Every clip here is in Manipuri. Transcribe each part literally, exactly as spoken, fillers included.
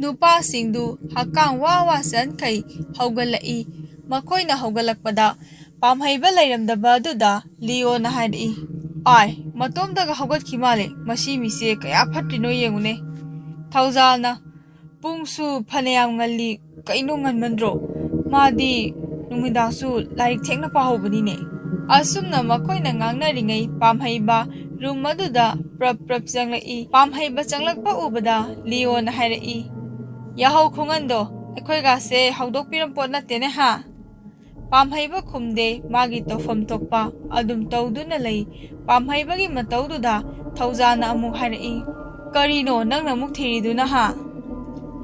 ꯅꯨꯄꯥꯁꯤꯡꯗꯨ ꯍꯛꯀꯥꯝ ꯋꯥ ꯋꯥ ꯆꯟꯈꯩ ꯍꯧꯒꯠꯂꯛꯏ꯫ ꯃꯈꯣꯏꯅ ꯍꯧꯒꯠꯂꯛꯄꯗ ꯄꯥꯝꯍꯩꯕ ꯂꯩꯔꯝꯗꯕ ꯑꯗꯨꯗ ꯂꯤꯌꯣꯅ ꯍꯥꯏꯔꯛꯏ, "ꯑꯥꯏ, ꯃꯇꯣꯝꯇꯒ ꯍꯧꯒꯠꯈꯤ ꯃꯥꯜꯂꯦ, ꯃꯁꯤ ꯃꯤꯁꯦ ꯀꯌꯥ ꯐꯠꯇ꯭ꯔꯤꯅꯣ ꯌꯦꯡꯉꯨꯅꯦ"꯫ ꯊꯧꯖꯥꯜꯅ, "ꯄꯨꯡꯁꯨ ꯐꯅꯌꯥꯝ ꯉꯜꯂꯤ, ꯀꯩꯅꯣ ꯉꯟꯃꯟꯗ꯭ꯔꯣ? ꯃꯥꯗꯤ ꯅꯨꯃꯤꯗꯥꯡꯁꯨ ꯂꯥꯏꯔꯤꯛ ꯊꯦꯡꯅ ꯄꯥꯍꯧꯕꯅꯤꯅꯦ"꯫ ꯑꯁꯨꯝꯅ ꯃꯈꯣꯏꯅ ꯉꯥꯡꯅꯔꯤꯉꯩ ꯄꯥꯝꯍꯩꯕ ꯔꯨꯝ ꯑꯗꯨꯗ ꯄ꯭ꯔꯞ ꯄ꯭ꯔꯞ ꯆꯪꯂꯛꯏ꯫ ꯄꯥꯝꯍꯩꯕ ꯆꯪꯂꯛꯄ ꯎꯕꯗ ꯂꯤꯌꯣꯅ ꯍꯥꯏꯔꯛꯏ, "ꯌꯥꯍꯧ ꯈꯨꯉꯟꯗꯣ ꯑꯩꯈꯣꯏꯒꯥꯁꯦ ꯍꯧꯗꯣꯛꯄꯤꯔꯝ ꯄꯣꯠ ꯅꯠꯇꯦꯅꯦ ꯍꯥ?" ꯄꯥꯝꯍꯩꯕ ꯈꯨꯝꯗꯦ, ꯃꯥꯒꯤ ꯇꯧꯐꯝ ꯊꯣꯛꯄ ꯑꯗꯨꯝ ꯇꯧꯗꯨꯅ ꯂꯩ꯫ ꯄꯥꯝꯍꯩꯕꯒꯤ ꯃꯇꯧꯗꯨꯗ ꯊꯧꯖꯥꯜꯅ ꯑꯃꯨꯛ ꯍꯥꯏꯔꯛꯏ, "ꯀꯔꯤꯅꯣ ꯅꯪꯅ ꯑꯃꯨꯛ ꯊꯤꯔꯤꯗꯨꯅ ꯍꯥ?"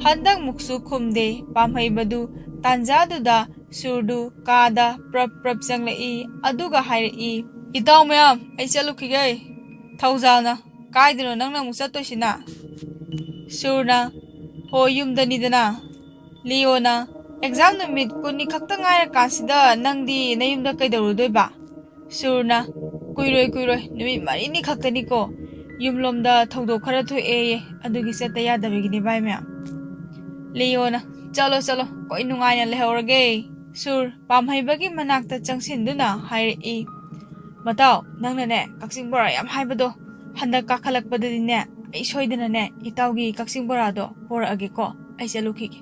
ꯍꯟꯗꯛꯃꯨꯛꯁꯨ ꯈꯨꯝꯗꯦ꯫ ꯄꯥꯝꯍꯩꯕꯗꯨ ꯇꯥꯟꯖꯥꯗꯨꯗ ꯁꯨꯔꯗꯨ ꯀꯥꯗ ꯄ꯭ꯔꯞ ꯄ꯭ꯔꯞ ꯆꯪꯂꯛꯏ꯫ ꯑꯗꯨꯒ ꯍꯥꯏꯔꯛꯏ, "ꯏꯇꯥꯎ ꯃꯌꯥꯝ, ꯑꯩ ꯆꯠꯂꯨꯈꯤꯒꯦ"꯫ ꯊꯧꯖꯥꯜꯅ, "ꯀꯥꯏꯗꯅꯣ ꯅꯪꯅ ꯑꯃꯨꯛ ꯆꯠꯇꯣꯏꯁꯤꯅ?" ꯁꯨꯔꯅ, "ꯍꯣꯏ, ꯌꯨꯝꯗꯅꯤꯗꯅ"꯫ ꯂꯤꯌꯣꯅ, "ꯑꯦꯛꯖꯥꯝ ꯅꯨꯃꯤꯠ ꯀꯨꯟꯅꯤ ꯈꯛꯇ ꯉꯥꯏꯔꯀꯥꯟꯁꯤꯗ ꯅꯪꯗꯤ ꯅꯌꯨꯝꯗ ꯀꯩꯗꯧꯔꯨꯗꯣꯏꯕ?" ꯁꯨꯔꯅ, "ꯀꯨꯏꯔꯣꯏ, ꯀꯨꯏꯔꯣꯏ, ꯅꯨꯃꯤꯠ ꯃꯔꯤꯅꯤ ꯈꯛꯇꯅꯤꯀꯣ, ꯌꯨꯝꯂꯣꯝꯗ ꯊꯧꯗꯣꯛ ꯈꯔ ꯊꯣꯛꯑꯦꯌꯦ, ꯑꯗꯨꯒꯤ ꯆꯠꯇ ꯌꯥꯗꯕꯒꯤꯅꯦ ꯚꯥꯏ ꯃꯌꯥꯝ"꯫ ꯂꯤꯌꯣꯅ, "ꯆꯠꯂꯣ, ꯆꯠꯂꯣ, ꯀꯣꯏ ꯅꯨꯡꯉꯥꯏꯅ ꯂꯩꯍꯧꯔꯒꯦ"꯫ ꯁꯨꯔ, ꯄꯥꯝꯍꯩꯕꯒꯤ ꯃꯅꯥꯛꯇ ꯆꯪꯁꯤꯟꯗꯨꯅ ꯍꯥꯏꯔꯛꯏ, "ꯃꯇꯥꯎ, ꯅꯪꯅꯅꯦ ꯀꯛꯆꯤꯡ ꯕꯣꯔꯥ ꯌꯥꯝ ꯍꯥꯏꯕꯗꯣ, ꯍꯟꯗꯛ ꯀꯥꯈꯠꯂꯛꯄꯗꯗꯤꯅꯦ ꯑꯩ ꯁꯣꯏꯗꯅꯅꯦ ꯏꯇꯥꯎꯒꯤ ꯀꯛꯆꯤꯡ ꯕꯣꯔꯥꯗꯣ ꯄꯣꯔꯛꯑꯒꯦꯀꯣ, ꯑꯩ ꯆꯠꯂꯨꯈꯤꯒꯦ"꯫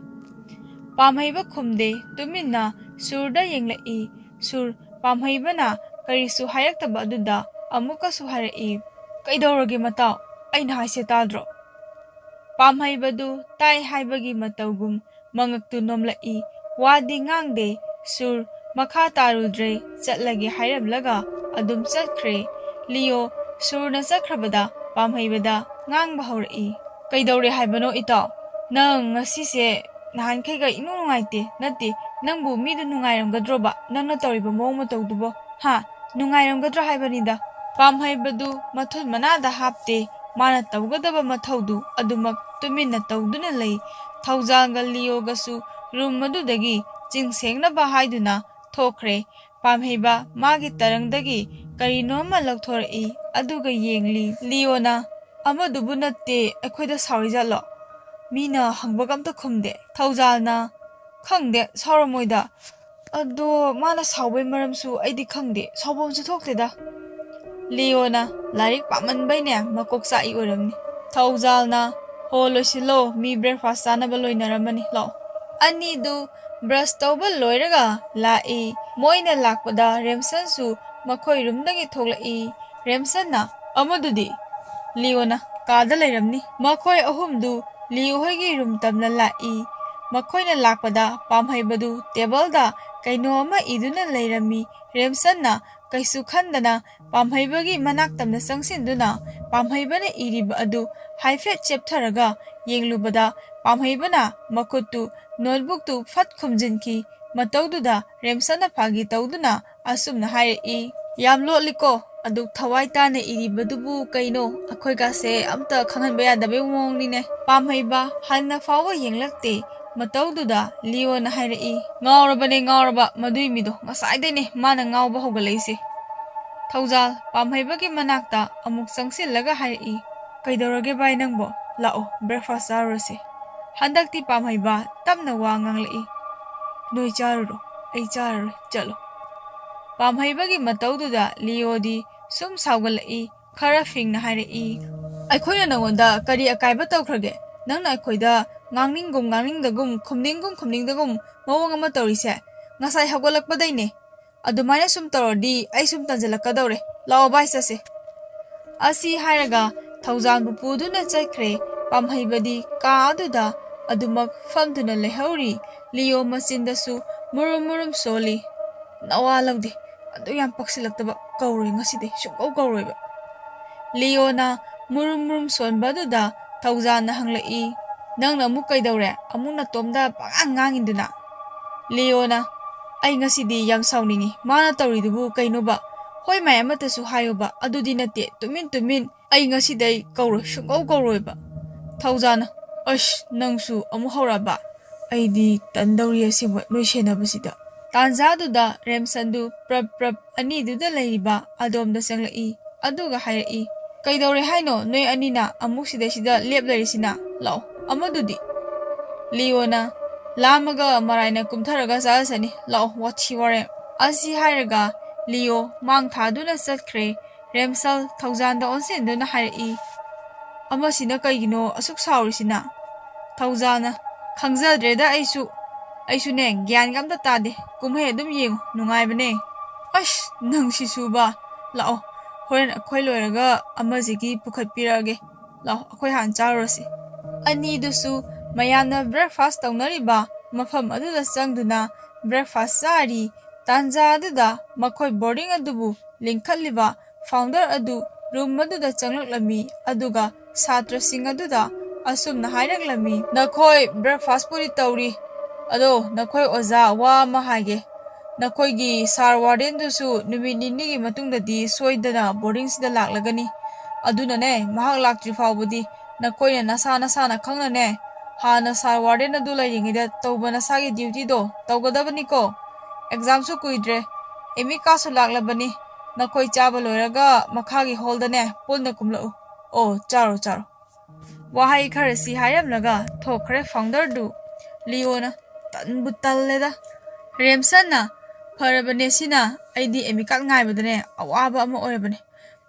ꯄꯥꯝꯍꯩꯕ ꯈꯨꯝꯗꯦ, ꯇꯨꯃꯤꯟꯅ ꯁꯨꯔꯗ ꯌꯦꯡꯂꯛꯏ꯫ ꯁꯨꯔ, ꯄꯥꯝꯍꯩꯕꯅ ꯀꯔꯤꯁꯨ ꯍꯥꯏꯔꯛꯇꯕ ꯑꯗꯨꯗ ꯑꯃꯨꯛꯀꯁꯨ ꯍꯥꯏꯔꯛꯏ, "ꯀꯩꯗꯧꯔꯒꯦ ꯃꯇꯥꯎ? ꯑꯩꯅ ꯍꯥꯏꯁꯦ ꯇꯥꯗ꯭ꯔꯣ?" ꯄꯥꯝꯍꯩꯕꯗꯨ ꯇꯥꯏ ꯍꯥꯏꯕꯒꯤ ꯃꯇꯧꯒꯨꯝ ꯃꯉꯛꯇꯨ ꯅꯣꯝꯂꯛꯏ꯫ ꯋꯥꯗꯤ ꯉꯥꯡꯗꯦ꯫ ꯁꯨꯔ ꯃꯈꯥ ꯇꯥꯔꯨꯗ꯭ꯔꯦ, ꯆꯠꯂꯒꯦ ꯍꯥꯏꯔꯝꯂꯒ ꯑꯗꯨꯝ ꯆꯠꯈ꯭ꯔꯦ꯫ ꯂꯤꯌꯣ ꯁꯨꯔꯅ ꯆꯠꯈ꯭ꯔꯕꯗ ꯄꯥꯝꯍꯩꯕꯗ ꯉꯥꯡꯕ ꯍꯧꯔꯛꯏ, "ꯀꯩꯗꯧꯔꯦ ꯍꯥꯏꯕꯅꯣ ꯏꯇꯥꯎ? ꯅꯪ ꯉꯁꯤꯁꯦ ꯅꯍꯥꯟꯈꯩꯒ ꯏꯅꯨꯡ ꯅꯨꯡꯉꯥꯏꯇꯦ꯫ ꯅꯠꯇꯦ, ꯅꯪꯕꯨ ꯃꯤꯗꯨ ꯅꯨꯡꯉꯥꯏꯔꯝꯒꯗ꯭ꯔꯣꯕ, ꯅꯪꯅ ꯇꯧꯔꯤꯕ ꯃꯑꯣꯡ ꯃꯇꯧꯗꯨꯕꯣ? ꯍꯥ? ꯅꯨꯡꯉꯥꯏꯔꯝꯒꯗ꯭ꯔꯣ ꯍꯥꯏꯕꯅꯤꯗ"꯫ ꯄꯥꯝꯍꯩꯕꯗꯨ ꯃꯊꯨꯟ ꯃꯅꯥꯗ ꯍꯥꯞꯇꯦ꯫ ꯃꯥꯅ ꯇꯧꯒꯗꯕ ꯃꯊꯧꯗꯨ ꯑꯗꯨꯃꯛ ꯇꯨꯃꯤꯟꯅ ꯇꯧꯗꯨꯅ ꯂꯩ꯫ ꯊꯧꯖꯥꯜꯒ ꯂꯤꯌꯣꯒꯁꯨ ꯔꯨꯝ ꯑꯗꯨꯗꯒꯤ ꯆꯤꯡ ꯁꯦꯡꯅꯕ ꯍꯥꯏꯗꯨꯅ ꯊꯣꯛꯈ꯭ꯔꯦ꯫ ꯄꯥꯝꯍꯩꯕ ꯃꯥꯒꯤ ꯇꯔꯪꯗꯒꯤ ꯀꯔꯤꯅꯣ ꯑꯃ ꯂꯧꯊꯣꯔꯛꯏ, ꯑꯗꯨꯒ ꯌꯦꯡꯂꯤ꯫ ꯂꯤꯌꯣꯅ, "ꯑꯃꯗꯨꯕꯨ ꯅꯠꯇꯦ, ꯑꯩꯈꯣꯏꯗ ꯁꯥꯎꯔꯤꯖꯥꯠꯂꯣ?" ꯃꯤꯅ ꯍꯪꯕꯒ ꯑꯝꯇ ꯈꯨꯝꯗꯦ꯫ ꯊꯧꯖꯥꯜꯅ, "ꯈꯪꯗꯦ, ꯁꯥꯎꯔꯝꯃꯣꯏꯗ꯫ ꯑꯗꯣ ꯃꯥꯅ ꯁꯥꯎꯕꯩ ꯃꯔꯝꯁꯨ ꯑꯩꯗꯤ ꯈꯪꯗꯦ, ꯁꯥꯎꯐꯝꯁꯨ ꯊꯣꯛꯇꯦꯗ꯫" ꯂꯤꯌꯣꯅ, "ꯂꯥꯏꯔꯤꯛ ꯄꯥꯃꯟꯕꯩꯅꯦ ꯃꯀꯣꯛ ꯆꯥꯛꯏ ꯑꯣꯏꯔꯝꯅꯤ꯫" ꯊꯧꯖꯥꯜꯅ, "ꯍꯣ, ꯂꯣꯏꯁꯤꯜꯂꯣ, ꯃꯤ breakfast ꯆꯥꯅꯕ ꯂꯣꯏꯅꯔꯝꯃꯅꯤ, ꯂꯥꯛꯑꯣ꯫" ꯑꯅꯤꯗꯨ brush ꯇꯧꯕ ꯂꯣꯏꯔꯒ ꯂꯥꯛꯏ꯫ ꯃꯣꯏꯅ ꯂꯥꯛꯄꯗ ꯔꯦꯝꯁꯟꯁꯨ ꯃꯈꯣꯏ roomꯗꯒꯤ ꯊꯣꯛꯂꯛꯏ꯫ ꯔꯦꯝꯁꯟꯅ, "ꯑꯃꯗꯨꯗꯤ?" ꯂꯤꯌꯣꯅ, "ꯀꯥꯗ ꯂꯩꯔꯝꯅꯤ꯫" ꯃꯈꯣꯏ ꯑꯍꯨꯝꯗꯨ ꯂꯤꯌꯣ ꯍꯣꯏꯒꯤ room ꯇꯝꯅ ꯂꯥꯛꯏ꯫ ꯃꯈꯣꯏꯅ ꯂꯥꯛꯄꯗ ꯄꯥꯝꯍꯩꯕꯗꯨ tableꯗ ꯀꯩꯅꯣ ꯑꯃ ꯏꯗꯨꯅ ꯂꯩꯔꯝꯃꯤ꯫ ꯔꯦꯝꯁꯟꯅ ꯀꯩꯁꯨ ꯈꯟꯗꯅ ꯄꯥꯝꯍꯩꯕꯒꯤ ꯃꯅꯥꯛ ꯇꯝꯅ ꯆꯪꯁꯤꯟꯗꯨꯅ ꯄꯥꯝꯍꯩꯕꯅ ꯏꯔꯤꯕ ꯑꯗꯨ ꯍꯥꯏꯐꯦꯠ ꯆꯦꯞꯊꯔꯒ ꯌꯦꯡꯂꯨꯕꯗ ꯄꯥꯝꯍꯩꯕꯅ ꯃꯈꯨꯠꯇꯨ notebookꯇꯨ ꯐꯠ ꯈꯨꯝꯖꯤꯟꯈꯤ꯫ ꯃꯇꯧꯗꯨꯗ ꯔꯦꯝꯁꯟꯅ ꯐꯥꯒꯤ ꯇꯧꯗꯨꯅ ꯑꯁꯨꯝꯅ ꯍꯥꯏꯔꯛꯏ, "ꯌꯥꯝ ꯂꯣꯠꯂꯤꯀꯣ, ꯑꯗꯨꯛ ꯊꯋꯥꯏ ꯇꯥꯅ ꯏꯔꯤꯕꯗꯨꯕꯨ ꯀꯩꯅꯣ? ꯑꯩꯈꯣꯏꯒꯁꯦ ꯑꯝꯇ ꯈꯪꯍꯟꯕ ꯌꯥꯗꯕꯩ ꯃꯑꯣꯡꯅꯤꯅꯦ꯫" ꯄꯥꯝꯍꯩꯕ ꯍꯟꯅ ꯐꯥꯎꯕ ꯌꯦꯡꯂꯛꯇꯦ꯫ ꯃꯇꯧꯗꯨꯗ ꯂꯤꯌꯣꯅ ꯍꯥꯏꯔꯛꯏ, "ꯉꯥꯎꯔꯕꯅꯦ, ꯉꯥꯎꯔꯕ ꯃꯗꯨꯏ ꯃꯤꯗꯣ꯫ ꯉꯁꯥꯏꯗꯩꯅꯦ ꯃꯥꯅ ꯉꯥꯎꯕ ꯍꯧꯒꯠꯂꯛꯏꯁꯦ꯫" ꯊꯧꯖꯥꯜ ꯄꯥꯝꯍꯩꯕꯒꯤ ꯃꯅꯥꯛꯇ ꯑꯃꯨꯛ ꯆꯪꯁꯤꯜꯂꯒ ꯍꯥꯏꯔꯛꯏ, "ꯀꯩꯗꯧꯔꯒꯦ ꯚꯥꯏ ꯅꯪꯕꯣ? ꯂꯥꯛꯑꯣ, breakfast ꯆꯥꯔꯨꯔꯁꯦ꯫" ꯍꯟꯗꯛꯇꯤ ꯄꯥꯝꯍꯩꯕ ꯇꯞꯅ ꯋꯥ ꯉꯥꯡꯂꯛꯏ, "ꯅꯣꯏ ꯆꯥꯔꯨꯔꯣ, ꯑꯩ ꯆꯥꯔꯔꯣꯏ, ꯆꯠꯂꯣ꯫" ꯄꯥꯝꯍꯩꯕꯒꯤ ꯃꯇꯧꯗꯨꯗ ꯂꯤꯌꯣꯗꯤ ꯁꯨꯝ ꯁꯥꯎꯒꯠꯂꯛꯏ꯫ ꯈꯔ ꯐꯤꯡꯅ ꯍꯥꯏꯔꯛꯏ, "ꯑꯩꯈꯣꯏꯅ ꯅꯉꯣꯟꯗ ꯀꯔꯤ ꯑꯀꯥꯏꯕ ꯇꯧꯈ꯭ꯔꯒꯦ? ꯅꯪꯅ ꯑꯩꯈꯣꯏꯗ ꯉꯥꯡꯅꯤꯡꯒꯨꯝ ꯉꯥꯡꯅꯤꯡꯗꯒꯨꯝ, ꯈꯨꯝꯅꯤꯡꯒꯨꯝ ꯈꯨꯝꯅꯤꯡꯗꯒꯨꯝ ꯃꯑꯣꯡ ꯑꯃ ꯇꯧꯔꯤꯁꯦ꯫ ꯉꯁꯥꯏ ꯍꯧꯒꯠꯂꯛꯄꯗꯩꯅꯦ꯫ ꯑꯗꯨꯃꯥꯏꯅ ꯁꯨꯝ ꯇꯧꯔꯗꯤ ꯑꯩ ꯁꯨꯝ ꯇꯟꯖꯜꯂꯛꯀꯗꯧꯔꯦ꯫ ꯂꯥꯛꯑꯣ ꯚꯥꯏ, ꯆꯠꯁꯦ꯫" ꯑꯁꯤ ꯍꯥꯏꯔꯒ ꯊꯧꯖꯥꯟꯕꯨ ꯄꯨꯗꯨꯅ ꯆꯠꯈ꯭ꯔꯦ꯫ ꯄꯥꯝꯍꯩꯕꯗꯤ ꯀꯥ ꯑꯗꯨꯗ ꯑꯗꯨꯃꯛ ꯐꯝꯗꯨꯅ ꯂꯩꯍꯧꯔꯤ꯫ ꯂꯤꯌꯣ ꯃꯆꯤꯟꯗꯁꯨ ꯃꯨꯔꯨꯝ ꯃꯨꯔꯨꯝ ꯁꯣꯜꯂꯤ꯫ "ꯅꯋꯥ ꯂꯧꯗꯦ꯫ ꯑꯗꯨ ꯌꯥꯝ ꯄꯛꯁꯤꯜꯂꯛꯇꯕ꯫ ꯀꯧꯔꯣꯏ ꯉꯁꯤꯗꯤ꯫ ꯁꯨꯡꯀꯧ ꯀꯧꯔꯣꯏꯕ꯫" ꯂꯤꯌꯣꯅ ꯃꯨꯔꯨꯝ ꯃꯨꯔꯨꯝ ꯁꯣꯟꯕꯗꯨꯗ ꯊꯧꯖꯥꯟꯅ ꯍꯪꯂꯛꯏ, "ꯅꯪꯅ ꯑꯃꯨꯛ ꯀꯩꯗꯧꯔꯦ? ꯑꯃꯨꯛ ꯅꯇꯣꯝꯗ ꯄꯉꯥꯡ ꯉꯥꯡꯉꯤꯗꯨꯅ?" ꯂꯤꯌꯣꯅ, "ꯑꯩ ꯉꯁꯤꯗꯤ ꯌꯥꯝ ꯁꯥꯎꯅꯤꯡꯉꯤ꯫ ꯃꯥꯅ ꯇꯧꯔꯤꯗꯨꯕꯨ ꯀꯩꯅꯣꯕ? ꯍꯣꯏ ꯃꯥꯏ ꯑꯃꯠꯇꯁꯨ ꯍꯥꯏꯌꯣꯕ꯫ ꯑꯗꯨꯗꯤ ꯅꯠꯇꯦ, ꯇꯨꯃꯤꯟ ꯇꯨꯃꯤꯟ꯫ ꯑꯩ ꯉꯁꯤꯗꯩ ꯀꯧꯔꯣꯏ, ꯁꯨꯡꯀꯧ ꯀꯧꯔꯣꯏꯕ꯫" ꯊꯧꯖꯥꯟꯅ, "ꯑꯁ, ꯅꯪꯁꯨ ꯑꯃꯨꯛ ꯍꯧꯔꯛꯑꯕ? ꯑꯩꯗꯤ ꯇꯟꯗꯧꯔꯤ ꯑꯁꯦꯡꯕ ꯅꯣꯏ ꯁꯦꯟꯅꯕꯁꯤꯗ꯫" ꯇꯥꯟꯖꯥꯗꯨꯗ ꯔꯦꯝꯁꯟꯗꯨ ꯄ꯭ꯔꯞ ꯄ꯭ꯔꯞ ꯑꯅꯤꯗꯨꯗ ꯂꯩꯔꯤꯕ ꯑꯗꯣꯝꯗ ꯆꯪꯂꯛꯏ꯫ ꯑꯗꯨꯒ ꯍꯥꯏꯔꯛꯏ, "ꯀꯩꯗꯧꯔꯦ ꯍꯥꯏꯅꯣ ꯅꯣꯏ ꯑꯅꯤꯅ ꯑꯃꯨꯛ ꯁꯤꯗꯩꯁꯤꯗ ꯂꯦꯞ ꯂꯩꯔꯤꯁꯤꯅ? ꯂꯥꯛꯑꯣ, ꯑꯃꯗꯨꯗꯤ? ꯂꯤꯌꯣꯅ, "ꯂꯥꯝꯃꯒ ꯃꯔꯥꯏꯅ ꯀꯨꯝꯊꯔꯒ ꯆꯥꯖꯁꯅꯤ, ꯂꯥꯛꯑꯣ, ꯋꯥꯊꯤ ꯋꯥꯔꯦꯝ"꯫ ꯑꯁꯤ ꯍꯥꯏꯔꯒ ꯂꯤꯌꯣ ꯃꯥꯡ ꯊꯥꯗꯨꯅ ꯆꯠꯈ꯭ꯔꯦ꯫ ꯔꯦꯝꯁꯜ ꯊꯧꯖꯥꯟꯗ ꯑꯣꯟꯁꯤꯟꯗꯨꯅ ꯍꯥꯏꯔꯛꯏ, "ꯑꯃꯁꯤꯅ ꯀꯩꯒꯤꯅꯣ ꯑꯁꯨꯛ ꯁꯥꯎꯔꯤꯁꯤꯅ?" ꯊꯧꯖꯥꯟꯅ, "ꯈꯪꯖꯗ꯭ꯔꯦꯗ ꯑꯩꯁꯨ꯫ ꯑꯩꯁꯨꯅꯦ, ꯒ꯭ꯌꯥꯟꯒ ꯑꯝꯇ ꯇꯥꯗꯦ꯫ ꯀꯨꯝꯍꯩ ꯑꯗꯨꯝ ꯌꯦꯡꯉꯨ, ꯅꯨꯡꯉꯥꯏꯕꯅꯦ꯫" "ꯑꯁ, ꯅꯪꯁꯤꯁꯨꯕ꯫ ꯂꯥꯛꯑꯣ, ꯍꯣꯔꯦꯟ ꯑꯩꯈꯣꯏ ꯂꯣꯏꯔꯒ ꯑꯃꯁꯤꯒꯤ ꯄꯨꯈꯠꯄꯤꯔꯛꯑꯒꯦ꯫ ꯂꯥꯛꯑꯣ, ꯑꯩꯈꯣꯏ ꯍꯥꯟꯅ ꯆꯥꯔꯨꯔꯁꯤ꯫" ꯑꯅꯤꯗꯨꯁꯨ ꯃꯌꯥꯝꯅ breakfast ꯇꯧꯅꯔꯤꯕ ꯃꯐꯝ ꯑꯗꯨꯗ ꯆꯪꯗꯨꯅ breakfast ꯆꯥꯔꯤ꯫ ꯇꯥꯟꯖꯥ ꯑꯗꯨꯗ ꯃꯈꯣꯏ boarding ꯑꯗꯨꯕꯨ ꯂꯤꯡꯈꯠꯂꯤꯕ founder ꯑꯗꯨ room ꯑꯗꯨꯗ ꯆꯪꯂꯛꯂꯝꯃꯤ, ꯑꯗꯨꯒ ꯁꯥꯇ꯭ꯔꯁꯤꯡ ꯑꯗꯨꯗ ꯑꯁꯨꯝꯅ ꯍꯥꯏꯔꯛꯂꯝꯃꯤ, "ꯅꯈꯣꯏ breakfastꯄꯨꯗꯤ ꯇꯧꯔꯤ, ꯑꯗꯣ ꯅꯈꯣꯏ ꯑꯣꯖꯥ ꯋꯥ ꯑꯃ ꯍꯥꯏꯒꯦ꯫ ꯅꯈꯣꯏꯒꯤ sir wardenꯗꯨꯁꯨ ꯅꯨꯃꯤꯠ ꯅꯤꯅꯤꯒꯤ ꯃꯇꯨꯡꯗꯗꯤ ꯁꯣꯏꯗꯅ boardingꯁꯤꯗ ꯂꯥꯛꯂꯒꯅꯤ꯫ ꯑꯗꯨꯅꯅꯦ, ꯃꯍꯥꯛ ꯂꯥꯛꯇ꯭ꯔꯤ ꯐꯥꯎꯕꯗꯤ ꯅꯈꯣꯏꯅ ꯅꯁꯥ ꯅꯁꯥꯅ ꯈꯪꯅꯅꯦ, ꯍꯥꯟꯅ sir warden ꯑꯗꯨ ꯂꯩꯔꯤꯉꯩꯗ ꯇꯧꯕ ꯅꯁꯥꯒꯤ dutyꯗꯣ ꯇꯧꯒꯗꯕꯅꯤꯀꯣ꯫ Examꯁꯨ ꯀꯨꯏꯗ꯭ꯔꯦ, amicusꯁꯨ ꯂꯥꯛꯂꯕꯅꯤ꯫ ꯅꯈꯣꯏ ꯆꯥꯕ ꯂꯣꯏꯔꯒ ꯃꯈꯥꯒꯤ hallꯗꯅꯦ ꯄꯨꯟꯅ ꯀꯨꯝꯂꯛꯎ꯫ ꯑꯣ, ꯆꯥꯔꯣ, ꯆꯥꯔꯣ꯫" ꯋꯥꯍꯩ ꯈꯔꯁꯤ ꯍꯥꯏꯔꯝꯂꯒ ꯊꯣꯛꯈ꯭ꯔꯦ founderꯗꯨ꯫ ꯂꯤꯌꯣꯅ, "ꯇꯟꯕꯨ ꯇꯜꯂꯦꯗ꯫" ꯔꯦꯝꯁꯟꯅ, "ꯐꯔꯕꯅꯦ ꯁꯤꯅ, ꯑꯩꯗꯤ amicus ꯉꯥꯏꯕꯗꯅꯦ ꯑꯋꯥꯕ ꯑꯃ ꯑꯣꯏꯔꯕꯅꯦ꯫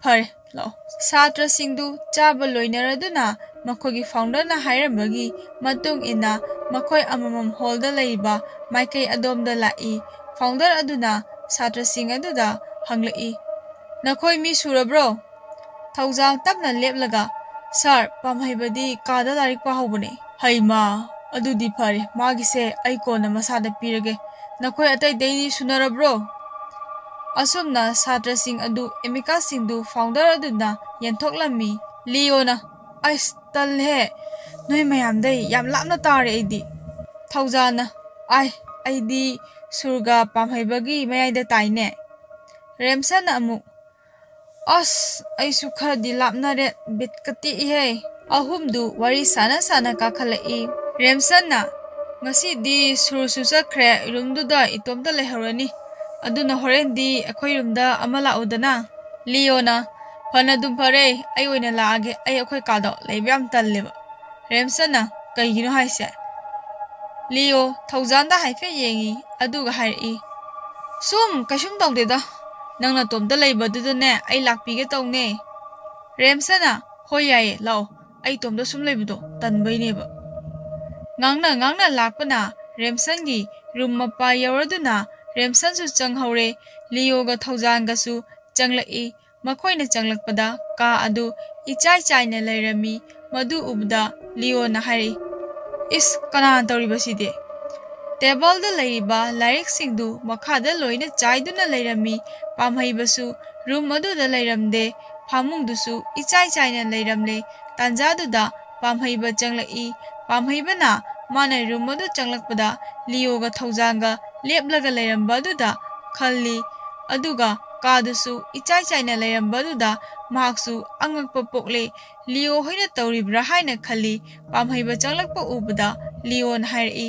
ꯐꯔꯦ, ꯂꯥꯛꯑꯣ꯫" ꯁꯥꯇ꯭ꯔꯁꯤꯡꯗꯨ ꯆꯥꯕ ꯂꯣꯏꯅꯔꯗꯨꯅ ꯃꯈꯣꯏꯒꯤ founderꯅ ꯍꯥꯏꯔꯝꯕꯒꯤ ꯃꯇꯨꯡ ꯏꯟꯅ ꯃꯈꯣꯏ ꯑꯃꯃꯝ hallꯗ ꯂꯩꯔꯤꯕ ꯃꯥꯏꯀꯩ ꯑꯗꯣꯝꯗ ꯂꯥꯛꯏ꯫ Founder ꯑꯗꯨꯅ ꯁꯥꯇ꯭ꯔꯁꯤꯡ ꯑꯗꯨꯗ ꯍꯪꯂꯛꯏ, "ꯅꯈꯣꯏ ꯃꯤ ꯁꯨꯔꯕ꯭ꯔꯣ?" ꯊꯧꯖꯥꯜ ꯇꯞꯅ ꯂꯦꯞꯂꯒ, "Sir, ꯄꯥꯝꯍꯩꯕꯗꯤ ꯀꯥꯗ ꯂꯥꯏꯔꯤꯛ ꯄꯥꯍꯧꯕꯅꯦ꯫" "ꯍꯩꯃꯥ, ꯑꯗꯨꯗꯤ ꯐꯔꯦ, ꯃꯥꯒꯤꯁꯦ ꯑꯩ ꯀꯣꯟꯅ ꯃꯁꯥꯗ ꯄꯤꯔꯒꯦ꯫ ꯅꯈꯣꯏ ꯑꯇꯩ ꯑꯇꯩꯗꯤ ꯁꯨꯅꯔꯕ꯭ꯔꯣ?" ꯑꯁꯨꯝꯅ ꯁꯥꯇ꯭ꯔꯁꯤꯡ ꯑꯗꯨ amicusꯁꯤꯡꯗꯨ founder ꯑꯗꯨꯅ ꯌꯦꯟꯊꯣꯛꯂꯝꯃꯤ꯫ ꯂꯤꯌꯣꯅ, "ꯑꯩꯁ, ꯇꯜꯂꯦꯍꯦ, ꯅꯣꯏ ꯃꯌꯥꯝꯗꯩ ꯌꯥꯝ ꯂꯥꯞꯅ ꯇꯥꯔꯦ ꯑꯩꯗꯤ꯫" ꯊꯧꯖꯥꯜꯅ, "ꯑꯥꯏ, ꯑꯩꯗꯤ ꯁꯨꯔꯒ ꯄꯥꯝꯍꯩꯕꯒꯤ ꯃꯌꯥꯏꯗ ꯇꯥꯏꯅꯦ꯫" ꯔꯦꯝꯁꯟꯅ ꯑꯃꯨꯛ, "ꯑꯁ, ꯑꯩꯁꯨ ꯈꯔꯗꯤ ꯂꯥꯞꯅꯔꯦ, ꯕꯤꯠꯀ ꯇꯦꯛꯏꯍꯦ꯫" ꯑꯍꯨꯝꯗꯨ ꯋꯥꯔꯤ ꯁꯥꯟꯅ ꯁꯥꯟꯅ ꯀꯥꯈꯠꯂꯛꯏ꯫ ꯔꯦꯝꯁꯟꯅ, "ꯉꯁꯤꯗꯤ ꯁꯨꯔꯁꯨ ꯆꯠꯈ꯭ꯔꯦ, roomꯗꯨꯗ ꯏꯇꯣꯝꯇ ꯂꯩꯍꯧꯔꯅꯤ꯫ ꯑꯗꯨꯅ ꯍꯣꯔꯦꯟꯗꯤ ꯑꯩꯈꯣꯏ roomꯗ ꯑꯃ ꯂꯥꯛꯎꯗꯅ꯫" ꯂꯤꯌꯣꯅ, "ꯐꯅꯗꯨꯝ ꯐꯔꯦ, ꯑꯩ ꯑꯣꯏꯅ ꯂꯥꯛꯑꯒꯦ, ꯑꯩ ꯑꯩꯈꯣꯏ ꯀꯥꯗꯣ ꯂꯩꯕ ꯌꯥꯝ ꯇꯜꯂꯦꯕ꯫" ꯔꯦꯝꯁꯟꯅ, "ꯀꯩꯒꯤꯅꯣ ꯍꯥꯏꯁꯦ?" ꯂꯤꯌꯣ ꯊꯧꯖꯥꯟꯗ ꯍꯥꯏꯐꯦꯠ ꯌꯦꯡꯉꯤ, ꯑꯗꯨꯒ ꯍꯥꯏꯔꯛꯏ, "ꯁꯨꯝ ꯀꯩꯁꯨꯝ ꯇꯧꯗꯦꯗ, ꯅꯪ ꯅꯇꯣꯝꯇ ꯂꯩꯕꯗꯨꯗꯅꯦ ꯑꯩ ꯂꯥꯛꯄꯤꯒꯦ ꯇꯧꯅꯦ꯫" ꯔꯦꯝꯁꯟꯅ, "ꯍꯣꯏ ꯌꯥꯏꯌꯦ, ꯂꯥꯛꯑꯣ, ꯑꯩ ꯏꯇꯣꯝꯇ ꯁꯨꯝ ꯂꯩꯕꯗꯣ ꯇꯟꯕꯩꯅꯦꯕ꯫" ꯉꯥꯡꯅ ꯉꯥꯡꯅ ꯂꯥꯛꯄꯅ ꯔꯦꯝꯁꯟꯒꯤ ꯔꯨꯝ ꯃꯄꯥ ꯌꯧꯔꯗꯨꯅ ꯔꯦꯝꯁꯟꯁꯨ ꯆꯪꯍꯧꯔꯦ꯫ ꯂꯤꯌꯣꯒ ꯊꯧꯖꯥꯟꯒꯁꯨ ꯆꯪꯂꯛꯏ꯫ ꯃꯈꯣꯏꯅ ꯆꯪꯂꯛꯄꯗ ꯀꯥ ꯑꯗꯨ ꯏꯆꯥꯏ ꯆꯥꯏꯅ ꯂꯩꯔꯝꯃꯤ꯫ ꯃꯗꯨ ꯎꯕꯗ ꯂꯤꯌꯣꯅ ꯍꯥꯏꯔꯛꯏ, "ꯏꯁ, ꯀꯅꯥꯅ ꯇꯧꯔꯤꯕ ꯁꯤꯗꯤ?" ꯇꯦꯕꯜꯗ ꯂꯩꯔꯤꯕ ꯂꯥꯏꯔꯤꯛꯁꯤꯡꯗꯨ ꯃꯈꯥꯗ ꯂꯣꯏꯅ ꯆꯥꯏꯗꯨꯅ ꯂꯩꯔꯝꯃꯤ꯫ ꯄꯥꯝꯍꯩꯕꯁꯨ ꯔꯨꯝ ꯑꯗꯨꯗ ꯂꯩꯔꯝꯗꯦ꯫ ꯐꯃꯨꯡꯗꯨꯁꯨ ꯏꯆꯥꯏ ꯆꯥꯏꯅ ꯂꯩꯔꯝꯂꯦ꯫ ꯇꯥꯟꯖꯥꯗꯨꯗ ꯄꯥꯝꯍꯩꯕ ꯆꯪꯂꯛꯏ꯫ ꯄꯥꯝꯍꯩꯕꯅ ꯃꯥꯅ ꯔꯨꯝ ꯑꯗꯨ ꯆꯪꯂꯛꯄꯗ ꯂꯤꯌꯣꯒ ꯊꯧꯖꯥꯟꯒ ꯂꯦꯞꯂꯒ ꯂꯩꯔꯝꯕ ꯑꯗꯨꯗ ꯈꯜꯂꯤ꯫ ꯑꯗꯨꯒ ꯀꯥꯗꯨꯁꯨ ꯏꯆꯥꯏ ꯆꯥꯏꯅ ꯂꯩꯔꯝꯕ ꯑꯗꯨꯗ ꯃꯍꯥꯛꯁꯨ ꯑꯉꯛꯄ ꯄꯣꯛꯂꯦ꯫ ꯂꯤꯌꯣ ꯍꯣꯏꯅ ꯇꯧꯔꯤꯕ꯭ꯔꯥ ꯍꯥꯏꯅ ꯈꯜꯂꯤ꯫ ꯄꯥꯝꯍꯩꯕ ꯆꯪꯂꯛꯄ ꯎꯕꯗ ꯂꯤꯌꯣꯅ ꯍꯥꯏꯔꯛꯏ,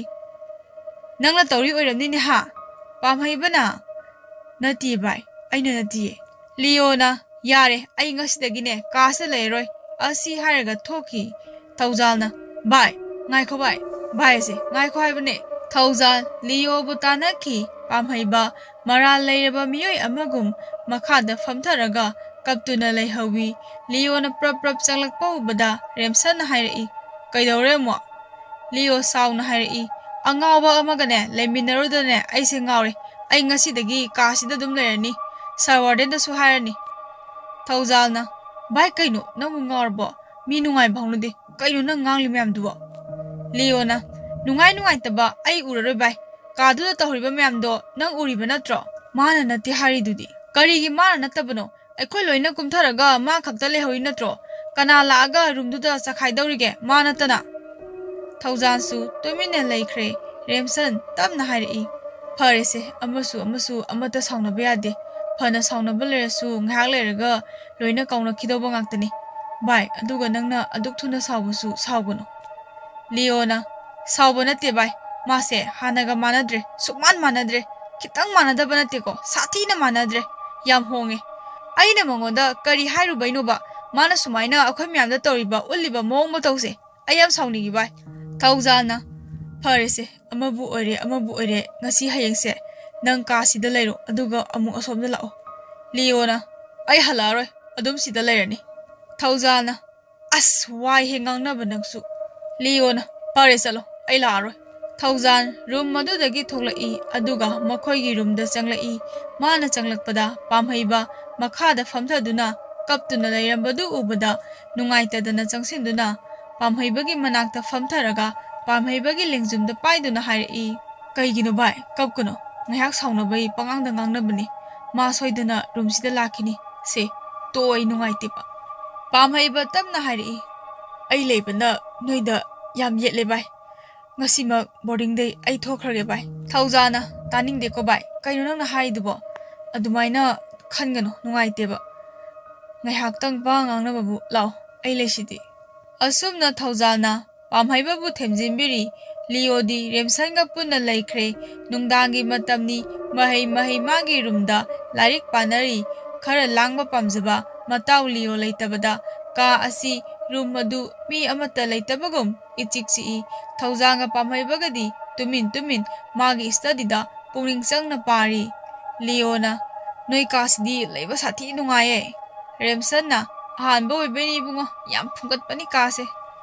"ꯅꯪꯅ ꯇꯧꯔꯤ ꯑꯣꯏꯔꯝꯅꯤꯅꯦ ꯍꯥ?" ꯄꯥꯝꯍꯩꯕꯅ, "ꯅꯠꯇꯤꯌꯦ ꯚꯥꯏ, ꯑꯩꯅ ꯅꯠꯇꯤꯌꯦ꯫" ꯂꯤꯌꯣꯅ, "ꯌꯥꯔꯦ, ꯑꯩ ꯉꯁꯤꯗꯒꯤꯅꯦ ꯀꯥꯁꯤꯗ ꯂꯩꯔꯔꯣꯏ" ꯑꯁꯤ ꯍꯥꯏꯔꯒ ꯊꯣꯛꯈꯤ꯫ ꯊꯧꯖꯥꯜꯅ, "ꯚꯥꯏ, ꯉꯥꯏꯈꯣ ꯚꯥꯏ, ꯚꯥꯏ ꯑꯁꯦ ꯉꯥꯏꯈꯣ ꯍꯥꯏꯕꯅꯦ꯫" ꯊꯧꯖꯥꯜ ꯂꯤꯌꯣꯕꯨ ꯇꯥꯟꯅꯈꯤ꯫ ꯄꯥꯝꯍꯩꯕ ꯃꯔꯥꯜ ꯂꯩꯔꯕ ꯃꯤꯑꯣꯏ ꯑꯃꯒꯨꯝ ꯃꯈꯥꯗ ꯐꯝꯊꯔꯒ ꯀꯞꯇꯨꯅ ꯂꯩꯍꯧꯋꯤ꯫ ꯂꯤꯌꯣꯅ ꯄ꯭ꯔꯞ ꯄ꯭ꯔꯞ ꯆꯪꯂꯛꯄ ꯎꯕꯗ ꯔꯦꯝꯁꯟꯅ ꯍꯥꯏꯔꯛꯏ, "ꯀꯩꯗꯧꯔꯦ ꯑꯃꯨꯛ?" ꯂꯤꯌꯣ ꯁꯥꯎꯅ ꯍꯥꯏꯔꯛꯏ, "ꯑꯉꯥꯎꯕ ꯑꯃꯒꯅꯦ ꯂꯩꯃꯤꯟꯅꯔꯨꯗꯅꯦ ꯑꯩꯁꯦ ꯉꯥꯎꯔꯦ꯫ ꯑꯩ ꯉꯁꯤꯗꯒꯤ ꯀꯥꯁꯤꯗ ꯑꯗꯨꯝ ꯂꯩꯔꯅꯤ꯫ ꯁꯥꯔ ꯋꯥꯔꯗꯦꯟꯗꯁꯨ ꯍꯥꯏꯔꯅꯤ꯫" ꯊꯧꯖꯥꯜꯅ, "ꯚꯥꯏ, ꯀꯩꯅꯣ ꯅꯪꯕꯨ ꯉꯥꯎꯔꯕꯣ? ꯃꯤ ꯅꯨꯡꯉꯥꯏꯕ ꯍꯧꯅꯗꯦ꯫ ꯀꯩꯅꯣ ꯅꯪ ꯉꯥꯡꯂꯤ ꯃꯌꯥꯝꯗꯨꯕꯣ?" ꯂꯤꯌꯣꯅ, "ꯅꯨꯡꯉꯥꯏ ꯅꯨꯡꯉꯥꯏꯇꯕ ꯑꯩ ꯎꯔꯔꯣꯏ ꯚꯥꯏ꯫ ꯀꯥꯗꯨꯗ ꯇꯧꯔꯤꯕ ꯃꯌꯥꯝꯗꯣ ꯅꯪ ꯎꯔꯤꯕ ꯅꯠꯇ꯭ꯔꯣ? ꯃꯥꯅ ꯅꯠꯇꯦ ꯍꯥꯏꯔꯤꯗꯨꯗꯤ꯫ ꯀꯔꯤꯒꯤ ꯃꯥꯅ ꯅꯠꯇꯕꯅꯣ? ꯑꯩꯈꯣꯏ ꯂꯣꯏꯅ ꯀꯨꯝꯊꯔꯒ ꯃꯥ ꯈꯛꯇ ꯂꯩꯍꯧꯔꯤ ꯅꯠꯇ꯭ꯔꯣ? ꯀꯅꯥ ꯂꯥꯛꯑꯒ ꯔꯨꯝꯗꯨꯗ ꯆꯈꯥꯏꯗꯧꯔꯤꯒꯦ, ꯃꯥ ꯅꯠꯇꯅ?" ꯊꯧꯖꯥꯜꯁꯨ ꯇꯨꯃꯤꯟꯅ ꯂꯩꯈ꯭ꯔꯦ꯫ ꯔꯦꯝꯁꯟ ꯇꯞꯅ ꯍꯥꯏꯔꯛꯏ, "ꯐꯔꯦꯁꯦ, ꯑꯃꯁꯨ ꯑꯃꯁꯨ ꯑꯃꯠꯇ ꯁꯥꯎꯅꯕ ꯌꯥꯗꯦ꯫ ꯐꯅ ꯁꯥꯎꯅꯕ ꯂꯩꯔꯁꯨ ꯉꯥꯏꯍꯥꯛ ꯂꯩꯔꯒ ꯂꯣꯏꯅ ꯀꯥꯎꯅꯈꯤꯗꯧꯕ ꯉꯥꯛꯇꯅꯤ꯫ ꯚꯥꯏ, ꯑꯗꯨꯒ ꯅꯪꯅ ꯑꯗꯨꯛ ꯊꯨꯅ ꯁꯥꯎꯕꯁꯨ ꯁꯥꯎꯒꯅꯨ꯫" ꯂꯤꯌꯣꯅ, "ꯁꯥꯎꯕ ꯅꯠꯇꯦ ꯚꯥꯏ, ꯃꯥꯁꯦ ꯍꯥꯟꯅꯒ ꯃꯥꯟꯅꯗ꯭ꯔꯦ, ꯁꯨꯛꯃꯥꯟ ꯃꯥꯟꯅꯗ꯭ꯔꯦ꯫ ꯈꯤꯇꯪ ꯃꯥꯟꯅꯗꯕ ꯅꯠꯇꯦꯀꯣ, ꯁꯥꯊꯤꯅ ꯃꯥꯟꯅꯗ꯭ꯔꯦ꯫ ꯌꯥꯝ ꯍꯣꯡꯉꯦ꯫ ꯑꯩꯅ ꯃꯉꯣꯟꯗ ꯀꯔꯤ ꯍꯥꯏꯔꯨꯕꯩꯅꯣꯕ? ꯃꯥꯅ ꯁꯨꯃꯥꯏꯅ ꯑꯩꯈꯣꯏ ꯃꯌꯥꯝꯗ ꯇꯧꯔꯤꯕ, ꯎꯠꯂꯤꯕ ꯃꯑꯣꯡ ꯃꯇꯧꯁꯦ?" ꯑꯩ ꯌꯥꯝ ꯁꯥꯎꯅꯤꯡꯉꯤ ꯚꯥꯏ꯫ ꯊꯧꯖꯥꯜꯅ, "ꯐꯔꯦꯁꯦ, ꯑꯃꯕꯨ ꯑꯣꯏꯔꯦ ꯑꯃꯕꯨ ꯑꯣꯏꯔꯦ, ꯉꯁꯤ ꯍꯌꯦꯡꯁꯦ ꯅꯪ ꯀꯥꯁꯤꯗ ꯂꯩꯔꯣ, ꯑꯗꯨꯒ ꯑꯃꯨꯛ ꯑꯁꯣꯝꯗ ꯂꯥꯛꯑꯣ꯫" ꯂꯤꯌꯣꯅ, "ꯑꯩ ꯍꯜꯂꯛꯑꯔꯣꯏ, ꯑꯗꯨꯝ ꯁꯤꯗ ꯂꯩꯔꯅꯤ꯫" ꯊꯧꯖꯥꯜꯅ, "ꯑꯁ, ꯋꯥꯏꯍꯦ ꯉꯥꯡꯅꯕ ꯅꯪꯁꯨ꯫" ꯂꯤꯌꯣꯅ, "ꯐꯔꯦ, ꯆꯠꯂꯣ, ꯑꯩ ꯂꯥꯛꯑꯔꯣꯏ꯫" ꯊꯧꯖꯥꯜ ꯔꯨꯝ ꯑꯗꯨꯗꯒꯤ ꯊꯣꯛꯂꯛꯏ, ꯑꯗꯨꯒ ꯃꯈꯣꯏꯒꯤ ꯔꯨꯝꯗ ꯆꯪꯂꯛꯏ꯫ ꯃꯥꯅ ꯆꯪꯂꯛꯄꯗ ꯄꯥꯝꯍꯩꯕ ꯃꯈꯥꯗ ꯐꯝꯊꯗꯨꯅ ꯀꯞꯇꯨꯅ ꯂꯩꯔꯝꯕꯗꯨ ꯎꯕꯗ ꯅꯨꯡꯉꯥꯏꯇꯗꯅ ꯆꯪꯁꯤꯟꯗꯨꯅ ꯄꯥꯝꯍꯩꯕꯒꯤ ꯃꯅꯥꯛꯇ ꯐꯝꯊꯔꯒ ꯄꯥꯝꯍꯩꯕꯒꯤ ꯂꯦꯡꯖꯨꯝꯗ ꯄꯥꯏꯗꯨꯅ ꯍꯥꯏꯔꯛꯏ, "ꯀꯩꯒꯤꯅꯣ ꯚꯥꯏ, ꯀꯞꯀꯅꯣ꯫ ꯉꯥꯏꯍꯥꯛ ꯁꯥꯎꯅꯕꯩ ꯄꯉꯥꯡꯗ ꯉꯥꯡꯅꯕꯅꯤ꯫ ꯃꯥ ꯁꯣꯏꯗꯅ ꯔꯨꯝꯁꯤꯗ ꯂꯥꯛꯈꯤꯅꯤ꯫ ꯁꯦ, ꯇꯣꯛꯑꯣ, ꯑꯩ ꯅꯨꯡꯉꯥꯏꯇꯦꯕ꯫" ꯄꯥꯝꯍꯩꯕ ꯇꯞꯅ ꯍꯥꯏꯔꯛꯏ, "ꯑꯩ ꯂꯩꯕꯅ ꯅꯣꯏꯗ ꯌꯥꯝ ꯌꯦꯠꯂꯦ ꯚꯥꯏ꯫ ꯉꯁꯤꯃꯛ ꯕꯣꯔꯗꯤꯡꯗꯩ ꯑꯩ ꯊꯣꯛꯈ꯭ꯔꯒꯦ ꯚꯥꯏ꯫" ꯊꯧꯖꯥꯜꯅ, "ꯇꯥꯅꯤꯡꯗꯦꯀꯣ ꯚꯥꯏ, ꯀꯩꯅꯣ ꯅꯪꯅ ꯍꯥꯏꯔꯤꯗꯨꯕꯣ? ꯑꯗꯨꯃꯥꯏꯅ ꯈꯟꯒꯅꯨ, ꯅꯨꯡꯉꯥꯏꯇꯦꯕ꯫ ꯉꯥꯏꯍꯥꯛꯇꯪ ꯄꯉꯥꯡ ꯉꯥꯡꯅꯕꯕꯨ ꯂꯥꯛꯑꯣ, ꯑꯩ ꯂꯩꯁꯤꯗꯤ꯫" ꯑꯁꯨꯝꯅ ꯊꯧꯖꯥꯜꯅ ꯄꯥꯝꯍꯩꯕꯕꯨ ꯊꯦꯝꯖꯤꯟꯕꯤꯔꯤ꯫ ꯂꯤꯌꯣꯗꯤ ꯔꯦꯝꯁꯟꯒ ꯄꯨꯟꯅ ꯂꯩꯈ꯭ꯔꯦ꯫ ꯅꯨꯡꯗꯥꯡꯒꯤ ꯃꯇꯝꯅꯤ꯫ ꯃꯍꯩ ꯃꯍꯩ ꯃꯥꯒꯤ ꯔꯨꯝꯗ ꯂꯥꯏꯔꯤꯛ ꯄꯥꯅꯔꯤ꯫ ꯈꯔ ꯂꯥꯡꯕ ꯄꯥꯝꯖꯕ ꯃꯇꯥꯎ ꯂꯤꯌꯣ ꯂꯩꯇꯕꯗ ꯀꯥ ꯑꯁꯤ, ꯔꯨꯝ ꯑꯗꯨ ꯃꯤ ꯑꯃꯠꯇ ꯂꯩꯇꯕꯒꯨꯝ ꯏꯆꯤꯛ ꯆꯤꯛꯏ꯫ ꯊꯧꯖꯥꯜꯒ ꯄꯥꯝꯍꯩꯕꯒꯗꯤ ꯇꯨꯃꯤꯟ ꯇꯨꯃꯤꯟ ꯃꯥꯒꯤ ꯁ꯭ꯇꯗꯤꯗ ꯄꯨꯛꯅꯤꯡ ꯆꯪꯅ ꯄꯥꯔꯤ꯫ ꯂꯤꯌꯣꯅ, "ꯅꯣꯏ ꯀꯥꯁꯤꯗꯤ ꯂꯩꯕ ꯁꯥꯊꯤ ꯅꯨꯡꯉꯥꯏꯌꯦ꯫" ꯔꯦꯝꯁꯟꯅ, "ꯑꯍꯥꯟꯕ ꯑꯣꯏꯕꯩꯅꯤ ꯏꯕꯨꯡꯉꯣ, ꯌꯥꯝ ꯐꯨꯝꯒꯠꯄꯅꯤ ꯀꯥꯁꯦ꯫"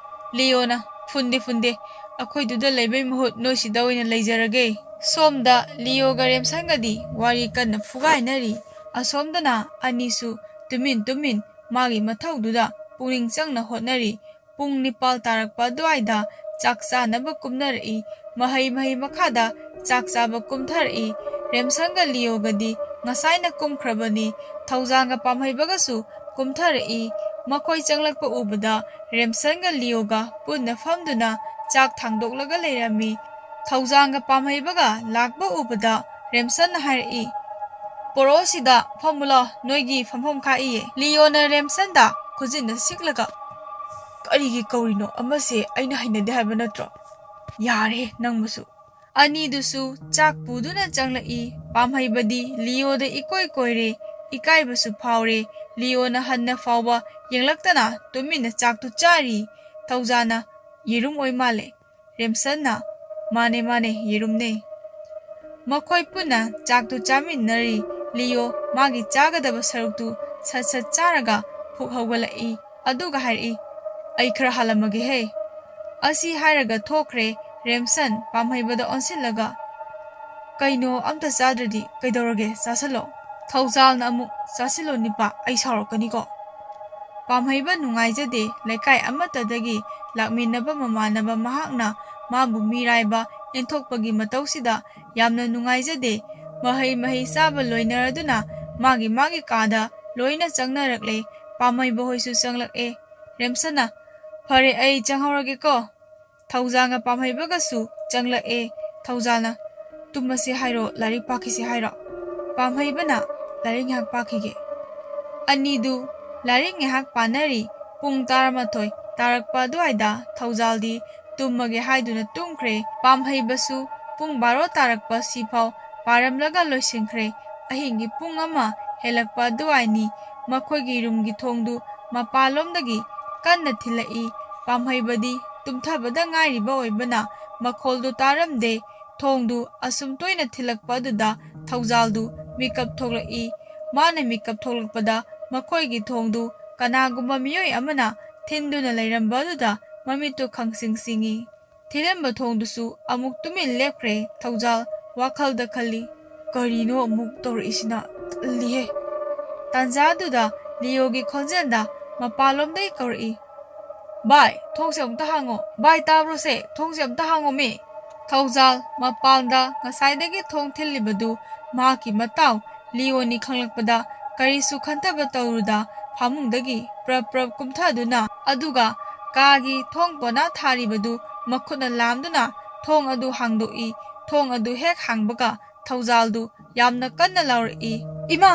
ꯂꯤꯌꯣꯅ, "ꯐꯨꯟꯗꯦ ꯐꯨꯟꯗꯦ, ꯑꯩꯈꯣꯏꯗꯨꯗ ꯂꯩꯕꯩ ꯃꯍꯨꯠ ꯅꯣꯏꯁꯤꯗ ꯑꯣꯏꯅ ꯂꯩꯖꯔꯒꯦ꯫" ꯁꯣꯝꯗ ꯂꯤꯌꯣꯒ ꯔꯦꯝꯁꯟꯒꯗꯤ ꯋꯥꯔꯤ ꯀꯟꯅ ꯐꯨꯒꯥꯏꯅꯔꯤ꯫ ꯑꯁꯣꯝꯗꯅ ꯑꯅꯤꯁꯨ ꯇꯨꯃꯤꯟ ꯇꯨꯃꯤꯟ ꯃꯥꯒꯤ ꯃꯊꯧꯗꯨꯗ ꯄꯨꯛꯅꯤꯡ ꯆꯪꯅ ꯍꯣꯠꯅꯔꯤ꯫ ꯄꯨꯡ ꯅꯤꯄꯥꯜ ꯇꯥꯔꯛꯄ ꯑꯗꯨꯋꯥꯏꯗ ꯆꯥꯛ ꯆꯥꯅꯕ ꯀꯨꯝꯅꯔꯛꯏ꯫ ꯃꯍꯩ ꯃꯍꯩ ꯃꯈꯥꯗ ꯆꯥꯛ ꯆꯥꯕ ꯀꯨꯝꯊꯔꯛꯏ꯫ ꯔꯦꯝꯁꯟꯒ ꯂꯤꯌꯣꯒꯗꯤ ꯉꯁꯥꯏꯅ ꯀꯨꯝꯈ꯭ꯔꯕꯅꯤ꯫ ꯊꯧꯖꯥꯜꯒ ꯄꯥꯝꯍꯩꯕꯒꯁꯨ ꯀꯨꯝꯊꯔꯛꯏ꯫ ꯃꯈꯣꯏ ꯆꯪꯂꯛꯄ ꯎꯕꯗ ꯔꯦꯝꯁꯟꯒ ꯂꯤꯌꯣꯒ ꯄꯨꯟꯅ ꯐꯝꯗꯨꯅ ꯆꯥꯛ ꯊꯥꯡꯗꯣꯛꯂꯒ ꯂꯩꯔꯝꯃꯤ꯫ ꯊꯧꯖꯥꯜꯒ ꯄꯥꯝꯍꯩꯕꯒ ꯂꯥꯛꯄ ꯎꯕꯗ ꯔꯦꯝꯁꯟꯅ ꯍꯥꯏꯔꯛꯏ, "ꯄꯣꯔꯛꯑꯣ ꯁꯤꯗ ꯐꯝꯃꯨ ꯂꯥꯎ, ꯅꯣꯏꯒꯤ ꯐꯝꯐꯝ ꯈꯥꯛꯏꯌꯦ꯫" ꯂꯤꯌꯣꯅ ꯔꯦꯝꯁꯟꯗ ꯈꯨꯖꯤꯟꯗ ꯁꯤꯛꯂꯒ, "ꯀꯔꯤꯒꯤ ꯀꯧꯔꯤꯅꯣ? ꯑꯃꯁꯦ ꯑꯩꯅ ꯍꯩꯅꯗꯦ ꯍꯥꯏꯕ ꯅꯠꯇ꯭ꯔꯣ? ꯌꯥꯔꯦ ꯅꯪꯕꯨꯁꯨ꯫" ꯑꯅꯤꯗꯨꯁꯨ ꯆꯥꯛ ꯄꯨꯗꯨꯅ ꯆꯪꯂꯛꯏ꯫ ꯄꯥꯝꯍꯩꯕꯗꯤ ꯂꯤꯌꯣꯗ ꯏꯀꯣꯏ ꯀꯣꯏꯔꯦ, ꯏꯀꯥꯏꯕꯁꯨ ꯐꯥꯎꯔꯦ꯫ ꯂꯤꯌꯣꯅ ꯍꯟꯅ ꯐꯥꯎꯕ ꯌꯦꯡꯂꯛꯇꯅ ꯇꯨꯃꯤꯟꯅ ꯆꯥꯛꯇꯨ ꯆꯥꯔꯤ꯫ ꯊꯧꯖꯥꯜꯅ, ꯌꯦꯔꯨꯝ ꯑꯣꯏ ꯃꯥꯜꯂꯦ꯫ ꯔꯦꯝꯁꯟꯅ, "ꯃꯥꯅꯦ, ꯃꯥꯅꯦ, ꯌꯦꯔꯨꯝꯅꯦ"꯫ ꯃꯈꯣꯏ ꯄꯨꯟꯅ ꯆꯥꯛꯇꯨ ꯆꯥꯃꯤꯟꯅꯔꯤ꯫ ꯂꯤꯌꯣ ꯃꯥꯒꯤ ꯆꯥꯒꯗꯕ ꯁꯔꯨꯛꯇꯨ ꯁꯠ ꯁꯠ ꯆꯥꯔꯒ ꯐꯨꯛ ꯍꯧꯒꯠꯂꯛꯏ꯫ ꯑꯗꯨꯒ ꯍꯥꯏꯔꯛꯏ, "ꯑꯩ ꯈꯔ ꯍꯥꯜꯂꯝꯃꯒꯦꯍꯦ"꯫ ꯑꯁꯤ ꯍꯥꯏꯔꯒ ꯊꯣꯛꯈ꯭ꯔꯦ ꯔꯦꯝꯁꯟ ꯄꯥꯝꯍꯩꯕꯗ ꯑꯣꯟꯁꯤꯜꯂꯒ꯫ "ꯀꯩꯅꯣ, ꯑꯝꯇ ꯆꯥꯗ꯭ꯔꯗꯤ ꯀꯩꯗꯧꯔꯒꯦ? ꯆꯥꯁꯤꯜꯂꯣ"꯫ ꯊꯧꯖꯥꯜꯅ ꯑꯃꯨꯛ, "ꯆꯥꯁꯤꯜꯂꯣ ꯅꯤꯄꯥ, ꯑꯩ ꯁꯥꯎꯔꯛꯀꯅꯤꯀꯣ"꯫ ꯄꯥꯝꯍꯩꯕ ꯅꯨꯡꯉꯥꯏꯖꯗꯦ, ꯂꯩꯀꯥꯏ ꯑꯃꯠꯇꯗꯒꯤ ꯂꯥꯛꯃꯤꯟꯅꯕ ꯃꯃꯥꯟꯅꯕ ꯃꯍꯥꯛꯅ ꯃꯥꯕꯨ ꯃꯤꯔꯥꯏꯕ ꯏꯟꯊꯣꯛꯄꯒꯤ ꯃꯇꯧꯁꯤꯗ ꯌꯥꯝꯅ ꯅꯨꯡꯉꯥꯏꯖꯗꯦ꯫ ꯃꯍꯩ ꯃꯍꯩ ꯆꯥꯕ ꯂꯣꯏꯅꯔꯗꯨꯅ ꯃꯥꯒꯤ ꯃꯥꯒꯤ ꯀꯥꯗ ꯂꯣꯏꯅ ꯆꯪꯅꯔꯛꯂꯦ꯫ ꯄꯥꯝꯍꯩꯕ ꯍꯣꯏꯁꯨ ꯆꯪꯂꯛꯑꯦ꯫ ꯔꯦꯝꯁꯟꯅ, "ꯐꯔꯦ, ꯑꯩ ꯆꯪꯍꯧꯔꯒꯦꯀꯣ"꯫ ꯊꯧꯖꯥꯜꯒ ꯄꯥꯝꯍꯩꯕꯒꯁꯨ ꯆꯪꯂꯛꯑꯦ꯫ ꯊꯧꯖꯥꯜꯅ, "ꯇꯨꯝꯃꯁꯤ ꯍꯥꯏꯔꯣ, ꯂꯥꯏꯔꯤꯛ ꯄꯥꯈꯤꯁꯤ ꯍꯥꯏꯔꯣ?" ꯄꯥꯝꯍꯩꯕꯅ, "ꯂꯥꯏꯔꯤꯛ ꯉꯥꯏꯍꯥꯛ ꯄꯥꯈꯤꯒꯦ"꯫ ꯑꯅꯤꯗꯨ ꯂꯥꯏꯔꯤꯛ ꯉꯥꯏꯍꯥꯛ ꯄꯥꯅꯔꯤ꯫ ꯄꯨꯡ ꯇꯔꯥꯃꯥꯊꯣꯏ ꯇꯥꯔꯛꯄ ꯑꯗꯨꯋꯥꯏꯗ ꯊꯧꯖꯥꯜꯗꯤ ꯇꯨꯝꯃꯒꯦ ꯍꯥꯏꯗꯨꯅ ꯇꯨꯝꯈ꯭ꯔꯦ꯫ ꯄꯥꯝꯍꯩꯕꯁꯨ ꯄꯨꯡ ꯕꯥꯔꯣ ꯇꯥꯔꯛꯄ ꯁꯤꯐꯥꯎ ꯄꯥꯔꯝꯂꯒ ꯂꯣꯏꯁꯤꯟꯈ꯭ꯔꯦ꯫ ꯑꯍꯤꯡꯒꯤ ꯄꯨꯡ ꯑꯃ ꯍꯦꯜꯂꯛꯄ ꯑꯗꯨꯋꯥꯏꯅꯤ꯫ ꯃꯈꯣꯏꯒꯤ ꯔꯨꯝꯒꯤ ꯊꯣꯡꯗꯨ ꯃꯄꯥꯟꯂꯣꯝꯗꯒꯤ ꯀꯟꯅ ꯊꯤꯜꯂꯛꯏ꯫ ꯄꯥꯝꯍꯩꯕꯗꯤ ꯇꯨꯝꯊꯕꯗ ꯉꯥꯏꯔꯤꯕ ꯑꯣꯏꯕꯅ ꯃꯈꯣꯜꯗꯨ ꯇꯥꯔꯝꯗꯦ꯫ ꯊꯣꯡꯗꯨ ꯑꯁꯨꯝ ꯇꯣꯏꯅ ꯊꯤꯜꯂꯛꯄ ꯑꯗꯨꯗ ꯊꯧꯖꯥꯜꯗꯨ ꯃꯤꯀꯞ ꯊꯣꯛꯂꯛꯏ꯫ ꯃꯥꯅ ꯃꯤꯀꯞ ꯊꯣꯛꯂꯛꯄꯗ ꯃꯈꯣꯏꯒꯤ ꯊꯣꯡꯗꯨ ꯀꯅꯥꯒꯨꯝꯕ ꯃꯤꯑꯣꯏ ꯑꯃꯅ ꯊꯤꯟꯗꯨꯅ ꯂꯩꯔꯝꯕ ꯑꯗꯨꯗ ꯃꯃꯤꯠꯇꯨ ꯈꯪꯁꯤꯡ ꯁꯤꯡꯏ꯫ ꯊꯤꯜꯂꯝꯕ ꯊꯣꯡꯗꯨꯁꯨ ꯑꯃꯨꯛ ꯇꯨꯃꯤꯟ ꯂꯦꯞꯈ꯭ꯔꯦ꯫ ꯊꯧꯖꯥꯜ ꯋꯥꯈꯜꯗ ꯈꯜꯂꯤ, "ꯀꯔꯤꯅꯣ ꯑꯃꯨꯛ ꯇꯧꯔꯛꯏꯁꯤꯅ? ꯇꯜꯂꯤꯍꯦ!" ꯇꯥꯟꯖꯥꯗꯨꯗ ꯂꯤꯌꯣꯒꯤ ꯈꯣꯟꯖꯦꯜꯗ ꯃꯄꯥꯟꯂꯣꯝꯗꯒꯤ ꯀꯧꯔꯛꯏ, "ꯚꯥꯏ, ꯊꯣꯡꯁꯦ ꯑꯃꯨꯛꯇ ꯍꯥꯡꯉꯣ꯫ ꯚꯥꯏ, ꯇꯥꯕ꯭ꯔꯣꯁꯦ? ꯊꯣꯡꯁꯦ ꯑꯃꯨꯛꯇ ꯍꯥꯡꯉꯣꯃꯤ!" ꯊꯧꯖꯥꯜ ꯃꯄꯥꯟꯗ ꯉꯁꯥꯏꯗꯒꯤ ꯊꯣꯡ ꯊꯤꯜꯂꯤꯕꯗꯨ ꯃꯍꯥꯛꯀꯤ ꯃꯇꯥꯎ ꯂꯤꯌꯣꯅꯤ ꯈꯪꯂꯛꯄꯗ ꯀꯔꯤꯁꯨ ꯈꯟꯊꯕ ꯇꯧꯔꯨꯗ ꯐꯃꯨꯡꯗꯒꯤ ꯄ꯭ꯔꯞ ꯄ꯭ꯔꯞ ꯀꯨꯝꯊꯗꯨꯅ, ꯑꯗꯨꯒ ꯀꯥꯒꯤ ꯊꯣꯡ ꯄꯣꯅꯥ ꯊꯥꯔꯤꯕꯗꯨ ꯃꯈꯨꯠꯅ ꯂꯥꯝꯗꯨꯅ ꯊꯣꯡ ꯑꯗꯨ ꯍꯥꯡꯗꯣꯛꯏ꯫ ꯊꯣꯡ ꯑꯗꯨ ꯍꯦꯛ ꯍꯥꯡꯕꯒ ꯊꯧꯖꯥꯜꯗꯨ ꯌꯥꯝꯅ ꯀꯟꯅ ꯂꯥꯎꯔꯛꯏ, "ꯏꯃꯥ!"